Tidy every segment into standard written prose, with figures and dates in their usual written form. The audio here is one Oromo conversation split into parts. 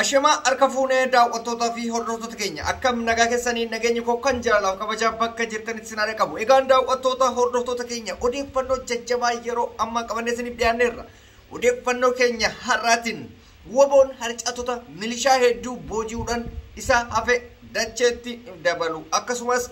Ashamaa harka fuunee daawwattootaa fi hordoftoota keenya akkam nagaa keessanii nageenyi koo kan jaalalaaf kabajaa bakka jirtanitti isin haa qabu. Egaan daawwattoota hordoftoota keenya odeeffannoo jajjabaa yeroo ammaa qabannee isiniif dhiyaanneerra. Odeeffannoo keenya har'aatiin woboon harcaatota milishaa hedduu booji'uudhaan isa hafe dacheetti dabalu. Akkasumas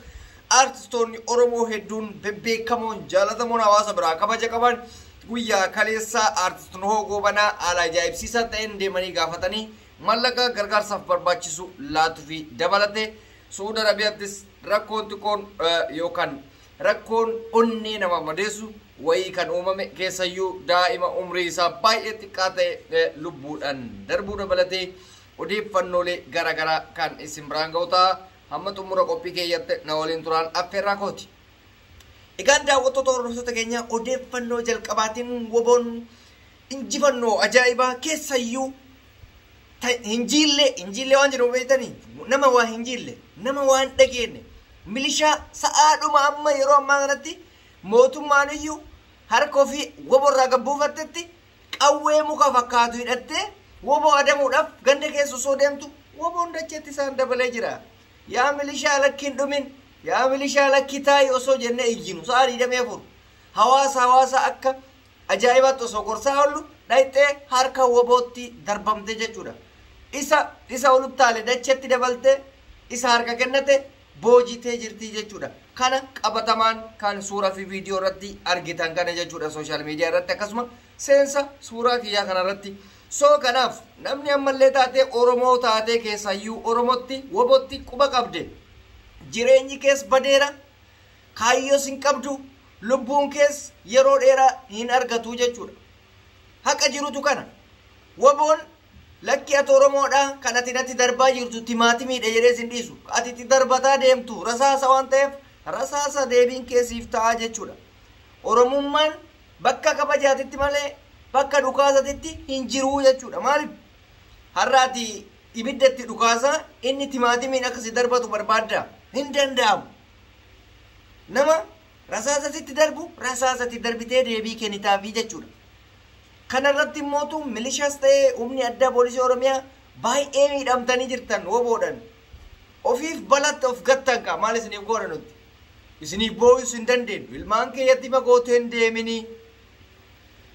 aartistoonni Oromoo hedduun bebbeekamoon jaalatamoon hawaasa biraa kabaja qaban guyyaa kaleessaa aartist Nuhoo Goobanaa haala ajaa'ibsiisaa ta'een deemanii gaafatanii mallaqa gargaarsaaf barbaachisu laatuu fi dabalate Suudi Arabiyaattis rakkoon xiqqoon yookaan rakkoon onnee nama madeessu wayii kan uumame keessayyuu daa'ima umrii isaa baay'ee xiqqaa ta'e lubbuudhaan darbuu dabalatee odeeffannoolee garaagaraa kan isin biraan ga'u ta'a. Hamma xumura qophii keeyyatti na waliin turaan affeerraa kooti. Egaan daawwattoota hordoftoota keenya odeeffannoo jalqabaatiin woboon injifannoo ajaa'ibaa keessayyuu hinjiillee waan jedhamu beektanii nama waa hinjiille nama waan dhageenye milishaa sa'aadhuma amma yeroo ammaa kanatti mootummaan iyyuu harka ofii woborraa gabbuufattetti qawwee muka fakkaatu hidhattee woboo adamuudhaaf ganda keessa osoo deemtu woboon dacheetti isaan dabalee jira. Yaa milishaa lakki hin dhumin yaa milishaa lakki taa'i osoo jennee iyyinu sa'a 24 hawaasa akka ajaa'ibaatti osoo gorsaa oollu dhayxee harka wobootti darbamte jechuudha. Isa oluttaale dacheetti dabaltee isa harka kennate boojitee jirti jechuudha. Kana qabatamaan kan suuraa fi viidiyoo irratti argitan kana jechuudha sooshaal miidiyaa irratti akkasuma seensa suuraa kiyyaa kana irratti. Soo kanaaf namni ammallee taatee Oromoo taatee keessayyuu Oromootti wobotti quba qabde jireenyi kees badeera kaayyoos hin qabdu lubbuun kees yeroo dheeraa hin argatu jechuudha. Haqa jirutu kana woboon lakki ati Oromoodha kan ati natti darbaa jirtu timaatimiidha jedhee sin dhiisu ati itti darbataa deemtu rasaasa waan ta'eef rasaasa deebiin keessiif ta'a jechuudha. Oromummaan bakka kabajaatitti malee bakka dhukaasatitti hin jiru jechuudha. Maaliif har'aati ibidda itti dhukaasa inni timaatimiin akkasi darbatu barbaadda hin danda'amu. Nama rasaasatitti darbu rasaasatti darbitee deebii kennitaafii jechuudha. Kanarratti immootu milishaas ta'ee humni addaa poolisii Oromiyaa baay'ee miidhamtanii jirtan woboodhaan. Ofiif balatti of gattan kaa maal isiniif goona nuti? Isiniif boo'us hin dandeenyu. Ilmaan kee yatiima gootee hin deeminii.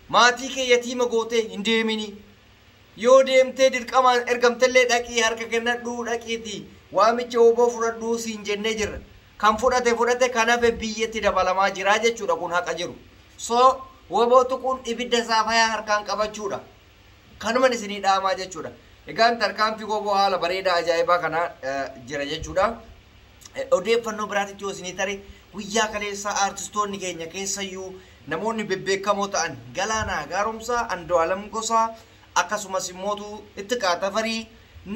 Maatii kee yatiima gootee hin deeminii. Yoo deemtee dirqamaan ergamtellee dhaqii harka kennadhuu dhaqiitii waamicha woboo fudhadhuu siin jennee jirra. Kan fudhate fudhate kan hafe biyyatti dabalamaa jira jechuudha kun haqa jiru. So woboo tuquun ibidda saafayaa harkaan qabachuudha. Kanuman isinii dhaamaa jechuudha. Egaan tarkaanfii woboo haala bareedaa ajaa'ibaa kana jira jechuudha. Odeeffannoo biraatitti yoo isinii tare guyyaa kaleessaa aartistoonni keenya keessayyuu namoonni bebbeekamoo ta'an Galaanaa Gaaromsaa, Andu'aalam Gosaa akkasumas immootu Ittiqaa Tafarii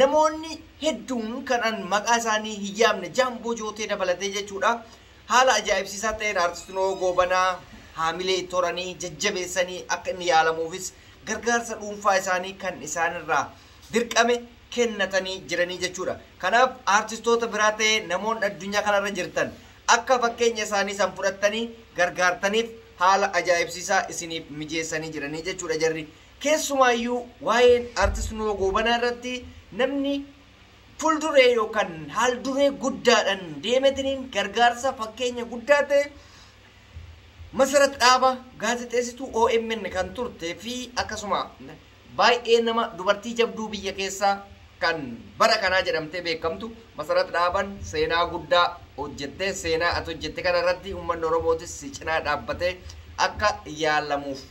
namoonni hedduun kanan maqaa isaanii hin yaamne Jaamboo Jootee dabalatee jechuudha. Haala ajaa'ibsiisaa ta'een aartist Nuhoo Goobanaa haamilee toranii jajjabeessanii akka inni yaalamuufis gargaarsa dhuunfaa isaanii kan isaanirraa dirqame kennatanii jiranii jechuudha. Kanaaf aartistoota biraa ta'ee namoonni addunyaa kanarra jirtan akka fakkeenya isaanii san fudhattanii gargaartaniif haala ajaa'ibsiisaa isiniif mijeessanii jiranii jechuudha jarri. Keessumaayyuu waa'een aartist Nuhoo Goobanaa irratti namni fuulduree yookaan haalduree guddaadhaan deemetiniin gargaarsa fakkeenya guddaa ta'e Masarat Dhaabaa gaazexeessituu OMN kan turte fi akkasuma baay'ee nama dubartii jabduu biyya keessaa kan bara kanaa jedhamtee beekamtu Masarat Dhaabaan seenaa guddaa hojjettee seenaa ati hojjette kana irratti uummanni Oromootis si cinaa dhaabbatee akka yaalamuuf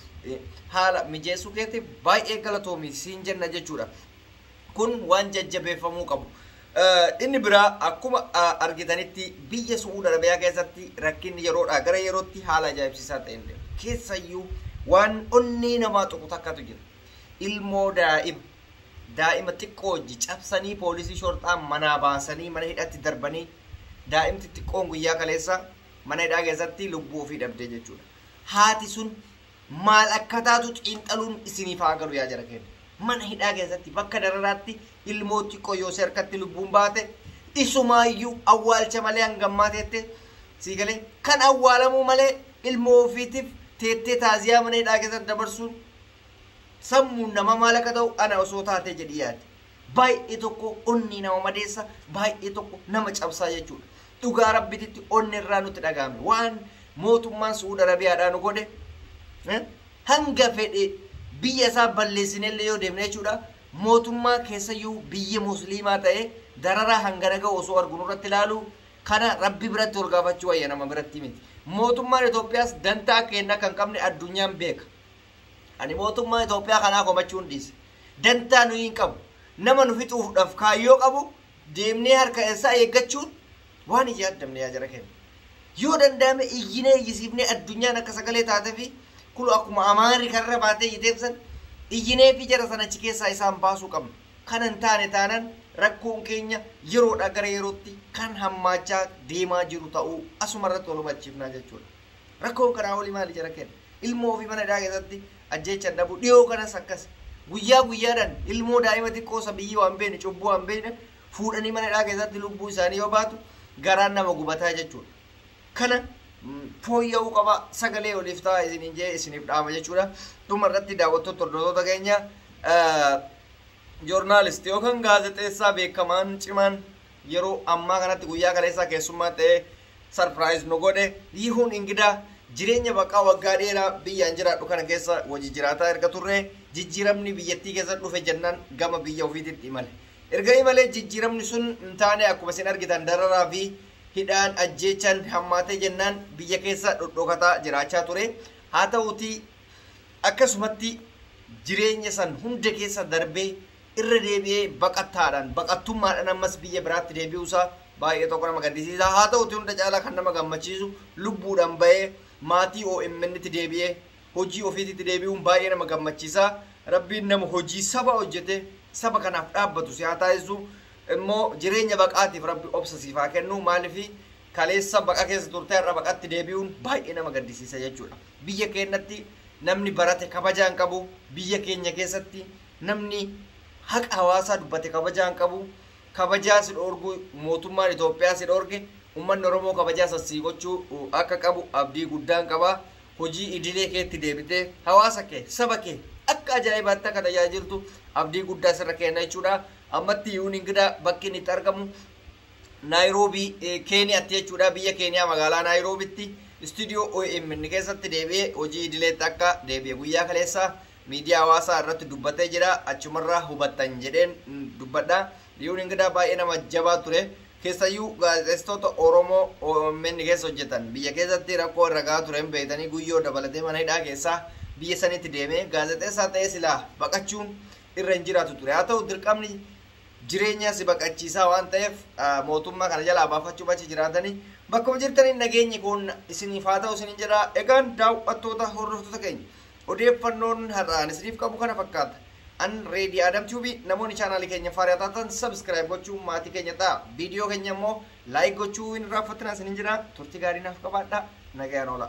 haala mijeessuu keetiif baay'ee galatoomi siin jenna jechuudha. Kun waan jajjabeeffamuu qabu. Inni biraa akkuma argitanitti biyya Su'uud Arabiyaa keessatti rakkinni yeroodhaa gara yerootti haala ajaa'ibsiisaa ta'een deema. Keessayyuu waan onnee namaa tuqu takkatu jira. Ilmoo daa'ima xiqqoo hojii cabsanii poolisii shorxaa manaa baasanii mana hidhatti darbanii daa'imti xiqqoon guyyaa kaleessa mana hidhaa keessatti lubbuu ofii dhabdee jechuudha. Haati sun maal akka taatu xiinxaluun isiniif haa galu yaa jara keenya. Mana hidhaa keessatti bakka dararaatti ilmoo xiqqoo yoo harkatti lubbuun baate isumaayyuu awwaalcha malee hangammaa teette sii galee kan awwaalamuu malee ilmoo ofiitiif teettee taaziyaa mana hidhaa keessatti dabarsuun sammuun nama maal akka ta'u ana osoo taatee jedhii yaade. Baay'ee tokko onni nama madeessa, baay'ee tokko nama cabsaa jechuudha. Dhugaa rabbititti onni irraa nutti dhagahame. Waan mootummaan Su'uud Arabiyaadhaa nu godhe hanga fedhe biyya isaa balleessinellee yoo deemne jechuudha. Mootummaa keessayyuu biyya musliimaa ta'e dararaa hangana ga'u osoo argu nurratti ilaalu kana rabbi biratti ol gaafachuu wayya nama biratti miti. Mootummaan Itoophiyaas dantaa kennaa kan qabne addunyaan beeka. Ani mootummaa Itoophiyaa kanaa komachuun dhiise. Dantaa nuyi hin qabu. Nama nu fixuudhaaf kaayyoo qabu deemnee harka isaa eeggachuun waan hin yaaddamne yaa jara keenya. Yoo danda'ame iyyinee iyyisiifnee addunyaan akka sagalee taatee fi kulu akkuma amaarri karra baatee iyyiteef san iyyinee fi jara sana achi keessaa isaan baasuu qabna. Kana hin taane taanan rakkoon keenya yeroodhaa gara yerootti kan hammaachaa deemaa jiru ta'uu asuma irratti wal hubachiifnaa jechuudha. Rakkoon kanaa olii maali jara keenya? Ilmoo ofii mana hidhaa keessatti ajjeechaan dhabuu dhiyoo kanas akkas guyyaa guyyaadhaan ilmoo daa'ima xiqqoo isa biyyii waan beekne cubbuu waan beekne fuudhanii mana hidhaa keessatti lubbuu isaanii yoo baatu garaan nama gubataa jechuudha. Kana fooyya'uu qaba sagalee oliif ta'a isiniin jee isiniif dhaama jechuudha. Dhuma irratti daawwattoota hordoftoota keenya joornaalisti yookaan gaazexeessaa beekamaan cimaan yeroo ammaa kanatti guyyaa kaleessaa keessummaa ta'ee sarpiraayiz nu godhe Yihuun Ingidaa jireenya baqaa waggaa dheeraa biyyaan jiraadhu kana keessa hojii jiraataa erga turre jijjiiramni biyyattii keessa dhufe jennaan gama biyya ofiititti imale. Erga imalee jijjiiramni sun hin taane akkuma isin argitan dararaa fi hidhaan ajjeechaan hammaatee jennaan biyya keessa dhodhokataa jiraachaa ture. Haa ta'uutii akkasumatti jireenya san hunda keessa darbee irra deebi'ee baqattaadhaan baqattummaadhaan ammas biyya biraatti deebi'uusaa baay'ee tokko nama gaddisiisa. Haa ta'uutii hunda caalaa kan nama gammachiisu lubbuudhaan ba'ee maatii OMN tti deebi'ee hojii ofiititti deebi'uun baay'ee nama gammachiisa. Rabbiin nama hojii saba hojjete saba kanaaf dhaabbatu si haa taasisu. Immoo jireenya baqaatiif rabbi obsa siif haa kennu. Maaliif kaleessa baqa keessa turte har'a baqatti deebi'uun baay'ee nama gaddisiisa jechuudha. Biyya keenyatti namni barate kabajaa hin qabu. Biyya keenya keessatti namni haqa hawaasaa dubbate kabajaa hin qabu. Kabajaa si dhoorgu mootummaan Itoophiyaa si dhoorge uummanni Oromoo kabajaa sassii gochuu akka qabu abdii guddaan qaba. Hojii idilee keetti deebitee hawaasa kee saba kee akka ajaa'ibaatti akka tajaajiltu abdii guddaa sirra kenna jechuudha. Ammatti Yihuun Ingidaa bakki inni itti argamu Naayiroobii Keeniyaatti jechuudha. Biyya Keeniyaa magaalaa Naayiroobitti istuudiyoo OMN keessatti deebi'ee hojii idileetti akka deebi'e guyyaa kaleessa miidiyaa hawaasaa irratti dubbatee jira. Achumarraa hubattan jedheen dubbadha. Yihuun Ingidaa baay'ee nama jabaa ture. Keessayyuu gaazexeessitoota Oromoo OMN keessa hojjetan biyya keessatti rakkoo irra gahaa ture hin beektanii guyyoo dabalatee mana hidhaa keessaa biyya sanitti deemee gaazexeessaa ta'ee silaa baqachuun irra hin jiraatu ture. Haa ta'u dirqamni jireenya si baqachiisaa waan ta'eef mootummaa kana jalaa baafachuuf achi jiraatanii bakkuma jirtanii nageenyi kun isiniif haa ta'u isiniin jedha. Egaan daawwattoota hordoftoota keenya odeeffannoon har'aan isiniif qabu kana fakkaata. An Reedii Adam Tube namoonni chaanaalii keenya faaraa taatan subscribe gochuun maatii keenya ta'a. Viidiyoo keenya immoo like gochuu hin irraanfatinaa isiniin jedha. Turtii gaarii naaf qabaadhaa. Nagayaan oola.